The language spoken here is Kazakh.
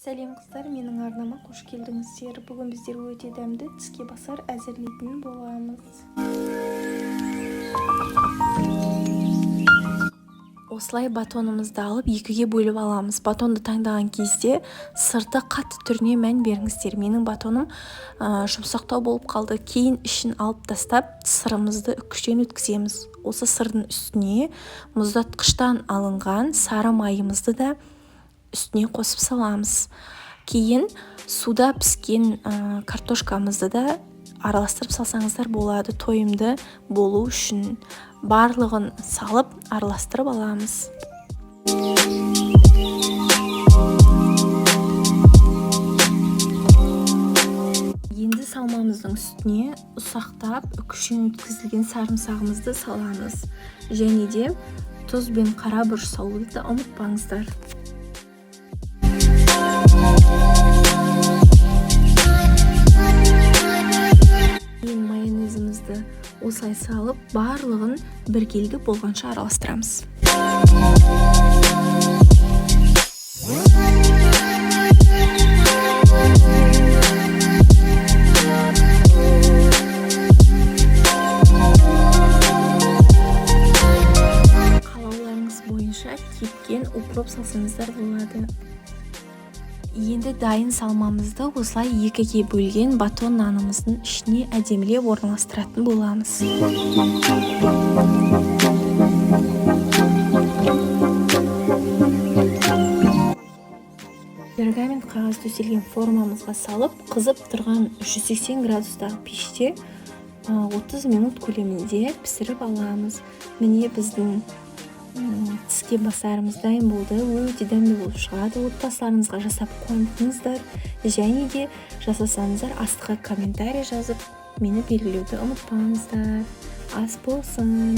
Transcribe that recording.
Сәлем, қыздар, менің арнама қош келдіңіздер. Бүгін біздер өте дәмді тіске басар әзірлейтін боламыз. Осылай батонымызды алып, екіге бөліп аламыз. Батонды таңдаған кезде сырты қатты түріне мән беріңіздер. Менің батоным жұмсақтау болып қалды. Кейін ішін алып тастап, сырымызды үккіштен өткіземіз. Осы сырдың үстіне мұздатқыштан алынған сары майымызды да үстіне қосып саламыз. Кейін суда піскен картошкамызды да араластырып салсаңыздар болады, тойымды болу үшін. Барлығын салып, араластырып аламыз. Енді салмамыздың үстіне ұсақтап үккіштен өткізілген сарымсағымызды саламыз. Және де тұз бен қара бұрыш салуды да ұмытпаңыздар. Кейін майонезімізді осылай салып, барлығын біркелкі болғанша араластырамыз. Қалауларыңыз бойынша кепкен укроп салсаңыздар болады. Енді дайын салмамызды осылай екіге бөлген батон нанымыздың ішіне әдемілеп орналастыратын боламыз. Пергамент қағаз төселген формамызға салып, қызып тұрған 180 градустағы пеште 30 минут көлемінде пісіріп аламыз. Міне, біздің тіске басарымыз дайын болды. Өте дәмді болып шығады. Отбасыларыңызға жасап қуантыңыздар. Және де жасасаңыздар, астыға комментарий жазып, мені белгілеуді ұмытпаңыздар. Ас болсын!